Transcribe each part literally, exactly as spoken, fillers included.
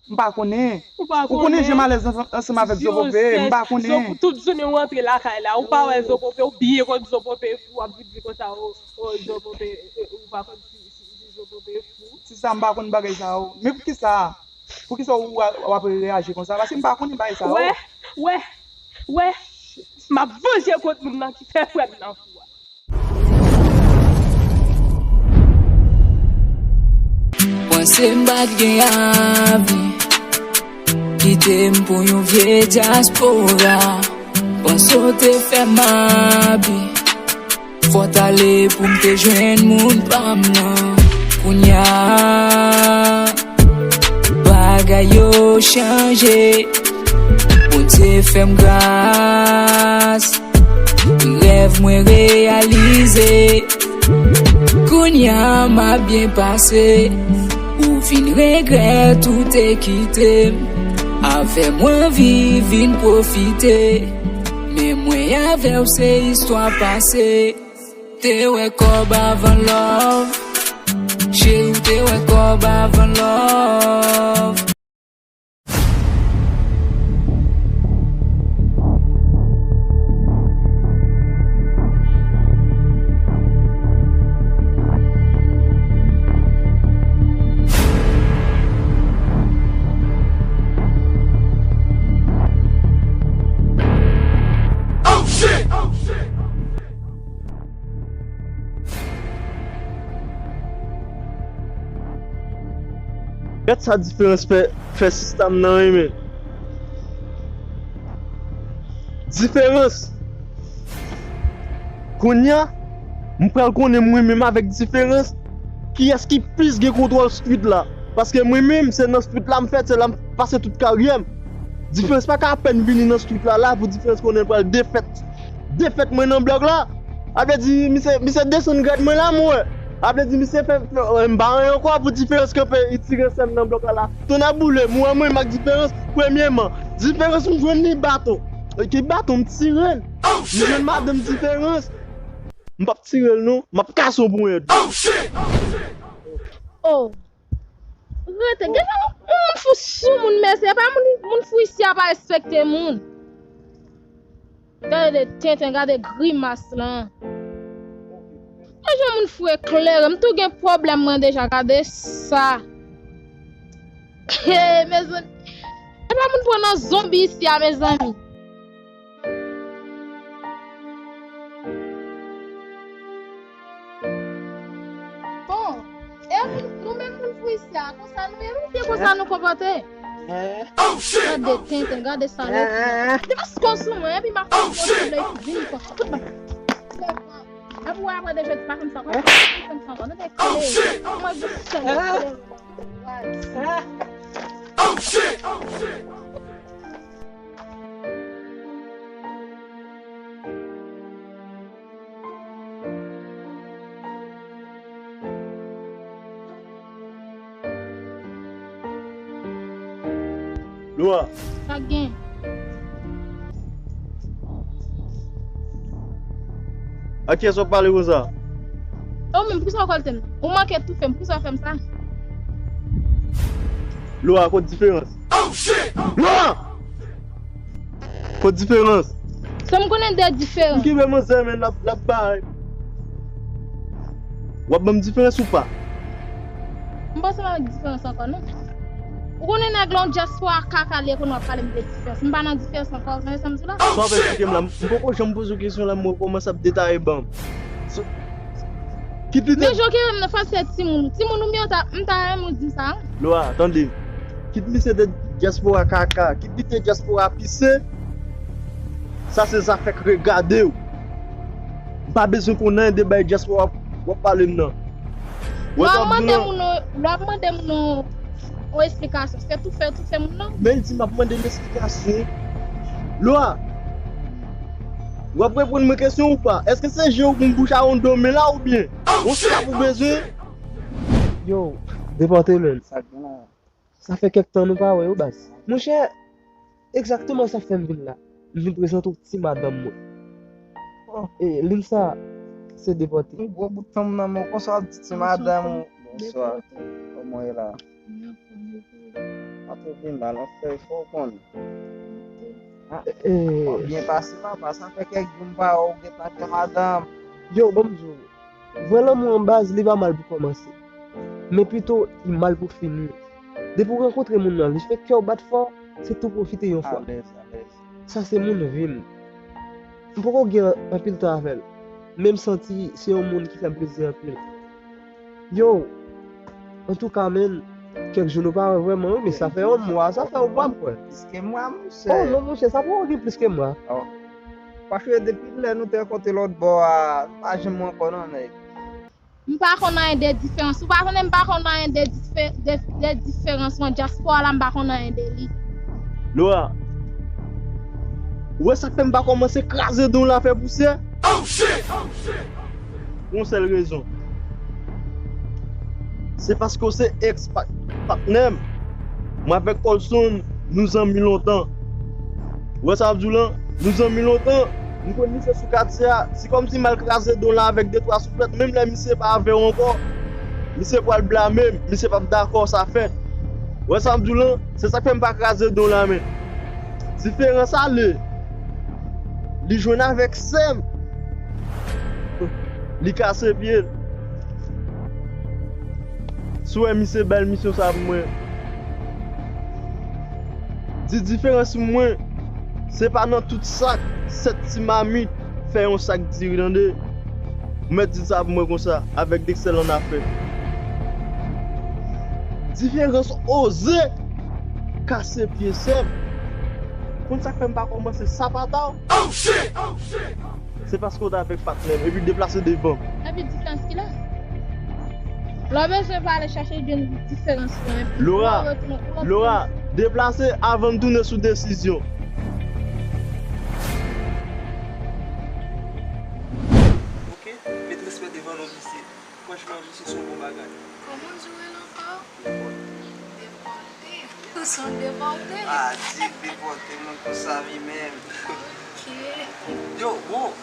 M pa konnen. Ou pa konnen? Ou konnen jan m alèz ansanm avèk Zopope, m pa konnen. Tout jounen w antre lakay la, ou pa wè Zopope, ou byen konn Zopope, w ap vin di konsa, o, o, Zopope, e, e, ou pa konn si, si, si Zopope fou. Si sa, m pa konn bagay sa yo. Men poukisa? Poukisa w, w ap reyaji konsa? Paske m pa konnen bagay sa yo. Wè, wè, wè, m ap vanje kont moun nan ki fè frè m nan fou a. Panse m pa t gen avi, kite m pou yon vye dyaspora. Panse w te fè m abi, fò t ale pou m te jwenn moun pa m nan. Kounya, bagay yo chanje, Bondye fè m gras. Rèv mwen reyalize. Kounya m ap byen pase. Ou vin regrèt ou te kite m. Avè mwen viv vin pwofite. Men mwen avè w se istwa pase. Te wè kòb avan love. Cheri, ou te wè kòb avan love. Gad sa diferans fè, fè sista m nan renmen. Diferans. Kounya, m pral konnen mwen menm avèk diferans, kiyès ki plis gen kontwòl street la. Paske mwen menm, se nan street la m fèt, se la m pase tout karyè m. Diferans pa ka apèn vini nan street la, la pou diferans konnen l pral defèt. Defèt mwen nan blòk la. A vle di, misye, misye desann grad mwen la, mwen. A vle di, misye fè, fè, m pa anyen ankò pou diferans kanpe, li tire sè m nan blòk la, la. Tonnè boule, m wè mwen, m ak diferans, premyèman. Diferans, m jwenn li baton. E ki baton, m tire l. M jwenn madanm diferans. M p ap tire l, non. M ap kase yon ponyèt. Oh. Rete, gen yon moun fou sou moun, mesye. E pa moun, moun fou isi a pa respekte moun. Gade de tenten, gade grimas lan. Gade jan moun fou eklere. M tou gen pwoblèm mwen deja, gade sa. Hey, mezanmi. E pa moun pran nan zonbi isi a, mezanmi. Bon, e nou, nou menm moun fou isi a, konsa nou ye, wi, se konsa nou konpòte. Gade tenten, gade sa nou. Te pa sou mwen, epi m ap fè yon sou lè vini fò. Kout mwen. Epi w apre de jodi pa fè m sa ankò. Pa fè m sa ankò. Nou te kole. Mwen jis chanje. Lwa. Sa k gen? A kiyès w ap pale konsa? Ou menm, poukisa w kòlte m? Ou manke toufe m, poukisa w fè m sa? Lwa, kot diferans? Lwa! Kot diferans? Sa m konnen de diferans. M kenbe manzè, men l ap, l ap bay. W ap ban m diferans ou pa? M panse m avèk diferans ankò, non. Ou konnen nèg la yon dyaspora kaka li ye, konnen w ap pale m de diferans. M pa nan diferans ankò, ou konnen sa m di la? Sa w ap eksplike m la, m poko janm poze w kesyon la, m wè w kòmanse ap detaye ban m. So, kit li te. Men jan w kere m nan fas se timoun. Timoun ou m ye, m ta, m ta renmen w di m sa, wi. Lwa, tande. Kit misye te dyaspora kaka, kit li te dyaspora pise, sa se zafè k regade w. M pa bezwen konnen de bay dyaspora w ap pale m nan. Lè w ap mande moun, lè w ap mande moun yon, yon esplikasyon, se toufe, toufe moun nan. Men l di m ap mande l esplikasyon. Lwa, w ap reponn mwen kesyon ou pa? Èske se je w pou m bouche a yon domen la oubyen yon sitap ou bezwen? Yo, depòte menm. Sa k gen la? Sa fè kèk tan nou pa wè yo, baz. Monchè, egzakteman sa k fè m vin la. M vin prezante w ti madanm mwen. Oh. E, Linsa, se depòte. Yon gwo bout tanm nan men w konsa w ap di ti madanm ou. Bonswa. Kòman w ye la? M Ou vin mal, an frè, fò w konnen. Ah, eh, w ap byen pase, papa. Sa fè kèk jou m pa wè w gentan gen madanm. Yo, ban m di w, vrè lanmou an baz, li pa mal pou kòmanse. Men pito, li mal pou fini. Depi w rankontre moun nan, li fè kè w bat fò, se tou pwofite yon fwa. Alèz, alèz. Sa se moun vi m. M poko gen anpil tan avè l. Men m santi se yon moun ki fè m plezi anpil. Yo, antouka, menn, kèk jou nou pa wè vrèman, wi, men sa fè yon mwa, sa fè yon mwa, m kwè. Plis ke mwa, monchè. Oh, non, monchè, sa poko gen plis ke mwa. Oh. Paske depi lè nou te rankontre lòt bò a, m pa janm wè ankò, non, nèg. M pa konn anyen de diferans. Ou pa tande m pa konn anyen de dife-, de, de diferans, mwen, dyaspora la, m pa konn anyen de li. Laura, ou wè sa k fè m pa kòmanse kraze don la fè pousyè? Oh, shit! Oh, shit! Pou yon sèl rezon. Se paske w se ex pa-, patnè m. Mwen avèk Colson, nou zanmi lontan. Ou wè sa m ap di w lan? Nou zanmi lontan. M konn misye sou katye a. Se kòmsi m al kraze don la avèk de twa souflèt. Menm lè misye pa avè w ankò, misye pral blame m. Misye p ap dakò sa fèt. Ou wè sa m ap di w lan? Se sa k fè m pa kraze don la, men. Diferans ale. Li jwenn avèk sè m. Li kase pye l. Si w wè misye bay misyon sa pou mwen, di diferans pou mwen, se pa nan tout sak, sèt ti mamit fè yon sak diri, tande. Ou mèt di sa pou mwen konsa, avèk Dexel annafè. Diferans oze kase pye sè m. Konn sa k fè m pa kòmanse sapata w? Oh, shit! Oh, shit! Se paske w t avèk patnè m, epi deplase devan m. Epi diferans ki la? Lè w bezwen pale, chache jwenn diferans lan, epi Laura, ou retounen, ou retounen. Laura, deplase avan n tounen sou desizyon. Ok, met respè devan non, mesye. Franchman, misye se yon bon bagay. Kòman w di w rele ankò? Depòte. Depòte. Ou se yon depòte? Ah, di depòte, mwen konsa vi menm. Ok. Yo, bon,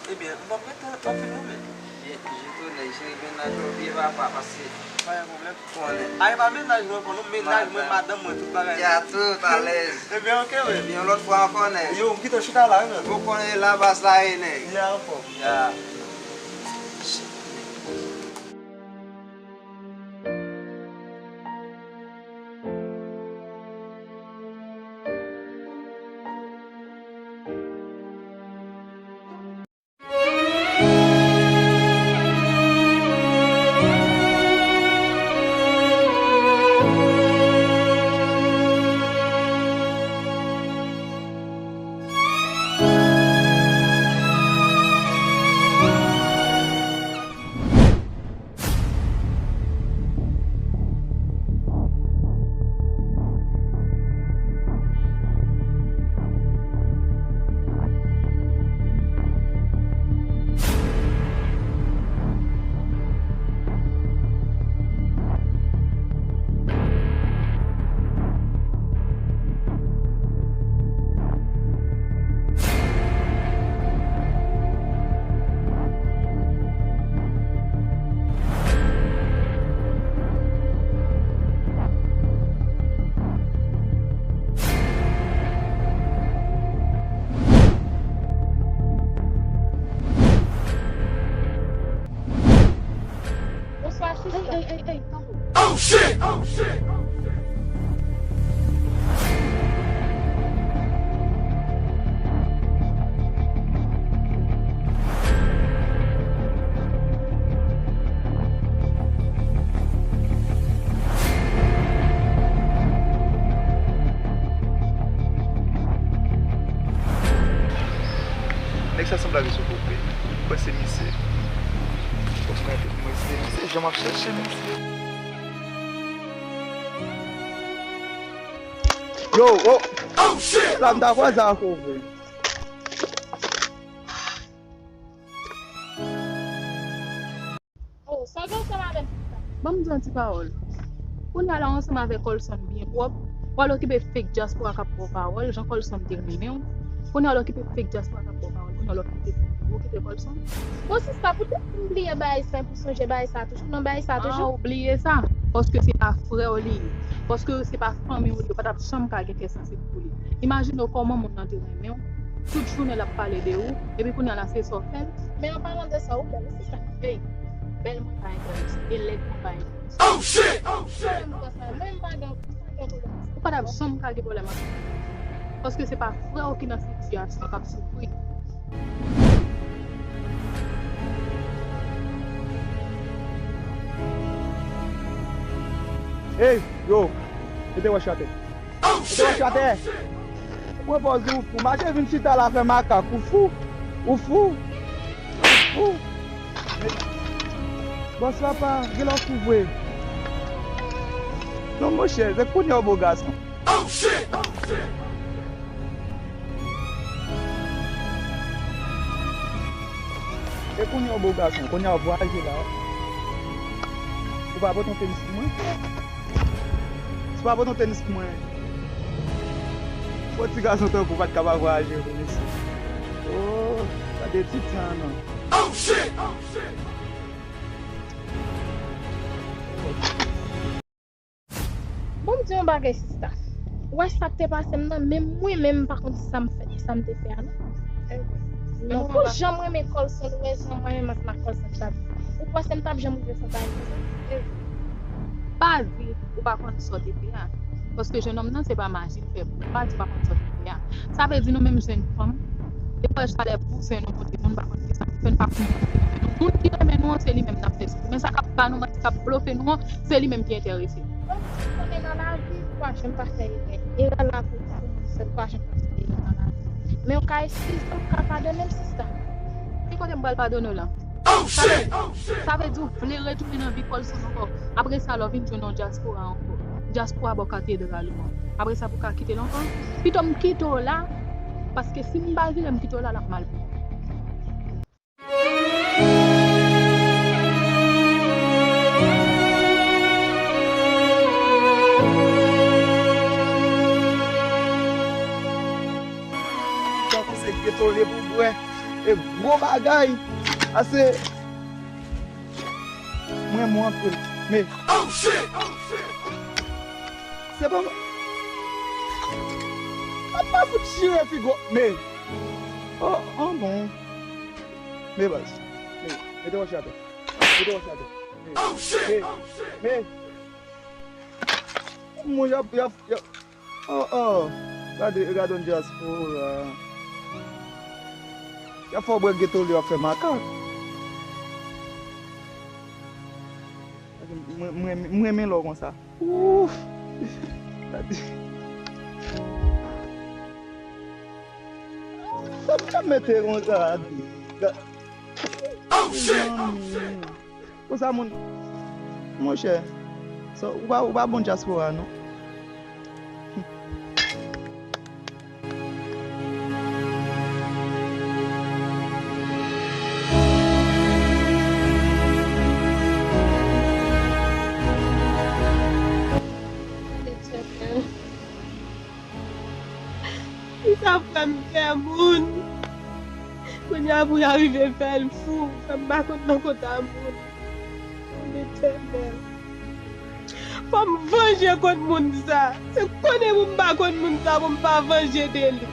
ebyen, m p ap rete anpil non, men. Jetonnen, jere mennaj ou byen, papa, paske pa gen pwoblèm. Konnen. A, e pa mennaj mwen ankò non, mennaj mwen, madanm mwen, tout bagay. Ya, tout alèz. Ebyen, ok, wi. Ebyen, yon lòt fwa ankò, nèg. Yo, m kite w chita la, wi, men. Ou konnen la, baz la, e nèg. Ya, ankò. Ya. Bonswa, sista. Ey, ey, ey, ey, tanpri. Oh, shit! Oh, shit! Nèg sa sanble avè sou kope. Mwen se misye. Fòk mwen gade pou mwen si se misye. Jan m ap chèche misye. Yo, oh! Oh, shit! La m ta kwaze ak ou vre. Oh, sa w gen ansanm avè m? Ban m di w yon ti pawòl. Kounye a la, w ansanm avè Colson byen pwòp. W al okipe fake dyaspora k ap ba w pawòl, jan Colson te renmen w. Kounye a, w al okipe fake dyaspora k ap ba w pawòl, kounye a, w al okipe, w okipe Colson. Bon, sista, poutèt m bliye bagay sa, pou sonje bagay sa toujou, nan bagay sa toujou. Ah, ou bliye sa? Paske se pa frè w li ye. Paske se pa fanmi w li ye, ou pa t ap janm ka gen kè sansib pou li. Imajine w kòman moun nan te renmen w, tout jounen l ap pale de ou, epi kounye a la se sa w fè l. Men an palan de sa, ou bèl, ou se sa k fè. Bèl mwen pa enterese, e lèd mwen pa enterese. Oh shit! Oh shit! Mwen m pa gen, mwen m pa gen pwoblèm. Ou pa t ap janm ka gen pwoblèm avè m. Paske se pa frè w ki nan sitiyasyon k ap soufri. Ey, yo, mete wòch atè. Mete wòch atè. Pran pòz ou fou. Mache vin chita la fè makak. Ou fou. Ou fou. Ou fou. Bòs la pa gen lè w fou vre. Non, monchè, se kounye a w bo gason. Oh shit! Oh shit! E kounye a w bo gason, kounye a w vwayaje la. Ou pa pote yon tenis pou mwen? Si w pa pote yon tenis pou mwen, yon ti gason tankou w pa t ka pa vwayaje vre, mesye. Oh, gade tit sa non. Oh shit! Oh shit! Bon, m di yon bagay, sista. Ou wè sa k te pase m nan, menm mwen menm, m pa konn sa m fè, sa m te fè a, non. Non, pou jan m renmen Colson, ou wè jan mwen menm ak Colson t ap viv. Ou panse m t ap janm rive fè bagay konsa? Pa di ou pa konn sa w te fè a. Paske jennonm nan, se pa maji l fè pou ou. Pa di w pa konn sa w te fè a. Sa vle di nou menm jèn fanm, defwa chalè pouse nou pou di moun pa konn kisa nou fè, n pa konn moun ki renmen nou. Moun ki renmen nou an, se li menm n ap fè sou. Men sa k ap ba nou manti, k ap blofe nou an, se li menm ki enterese. Donk, si w konnen nan lavi, ou pa janm pa fè erè. Erè la pou tout moun fè, ou pa janm pa fè erè nan lavi. Men ou ka eskize m, ou ka padone m, sista. Ki kote m pral padone w la? Sa vle, sa vle di w vle retounen nan vi Colson ankò. Apre sa, lè w vin jwenn yon dyaspora ankò. Dyaspora bò katedral ou an. Apre sa, pou w ka kite l ankò. Pito m kite w la, paske si m pa vire m kite w la, l ap mal pou ou. Tankou se geto l ye pou bwè. E gwo bagay. Ase. Mwen, mwen anpil. Men. Oh shit! Oh shit! Se pa mwen. Mwen pa fout chire figo. Men. Oh, oh, bon. Men baz. Men, mete wòch atè. Mete wòch atè. Men. Oh shit! Men. Oh shit! Men. Mwen y ap, y ap, y ap. Oh, oh. Gade, gade yon dyaspora. Y ap fè w bwè geto l yo ap fè makak. Mwen, mwen, mwen renmen lè w konsa. Ouf. Gade. Sa m ka mete konsa, gade. Ga-, oh, shit! Oh, shit! Konsa moun, monchè, sa, ou pa, ou pa bon dyaspora, non. Kisa frè m fè moun? Kounye a pou y a rive fè l fou, fè m pa konn nan kota moun. O Letènèl, fò m vanje kont moun sa. Se konnen pou m pa konn moun sa, pou m pa vanje de li.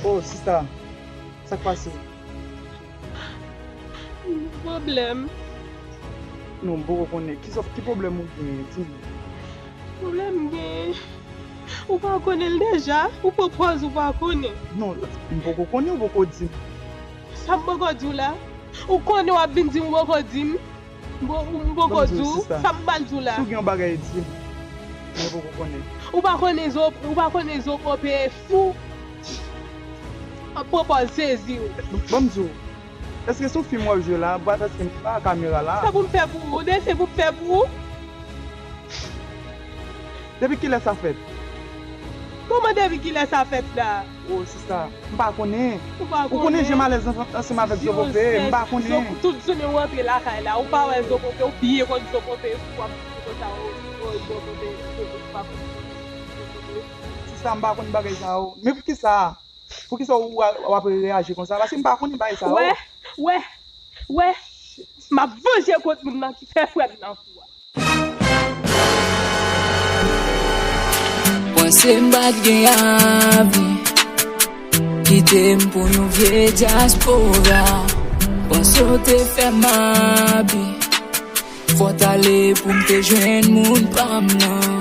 Oh, sista, sa k pase? Pwoblèm. Non, m poko konnen. Ki sa, ki pwoblèm ou genyen? Di m. Pwoblèm m genyen. Ou pa konnen l deja? Ou pran pòz ou pa konnen. Non, m poko konnen, ou poko di m. Sa m poko di w la? Ou konnen w ap vin di m ou poko di m? M po-, m poko di w, sa m pral di w la. Si w gen yon bagay, di m. Mwen poko konnen. Ou pa konnen zo, ou pa konnen zo kope fou. Ap pran pòz sezi w. Ban m di w. Èske se yon fim w ap jwe la? Bat èske m pa kamera la? Sa pou m fè pou ou? Depi pou m fè pou ou? Depi kilè sa fèt? Kòman depi kilè sa fèt la? O sista, m pa konnen. Ou pa Ou konnen jan m alèz ansanm avèk Zopope, m pa konnen. Tout jounen ou antre lakay la, ou pa wè Zopope, ou byen konn Zopope, epi w ap di konsa, o, o, Zopope, Zopope, ou pa konnen Zopope. Sista, m pa konnen bagay sa yo. Men poukisa? Poukisa w w ap reyaji konsa? Paske m pa konnen bagay sa yo. Wè, wè, wè, m ap vanje kont moun nan ki fè frè m nan kou a. Panse m pa t gen avi. Kite m pou yon vye dyaspora. Panse w te fè m abi. Fò t ale pou m te jwenn moun pa m nan.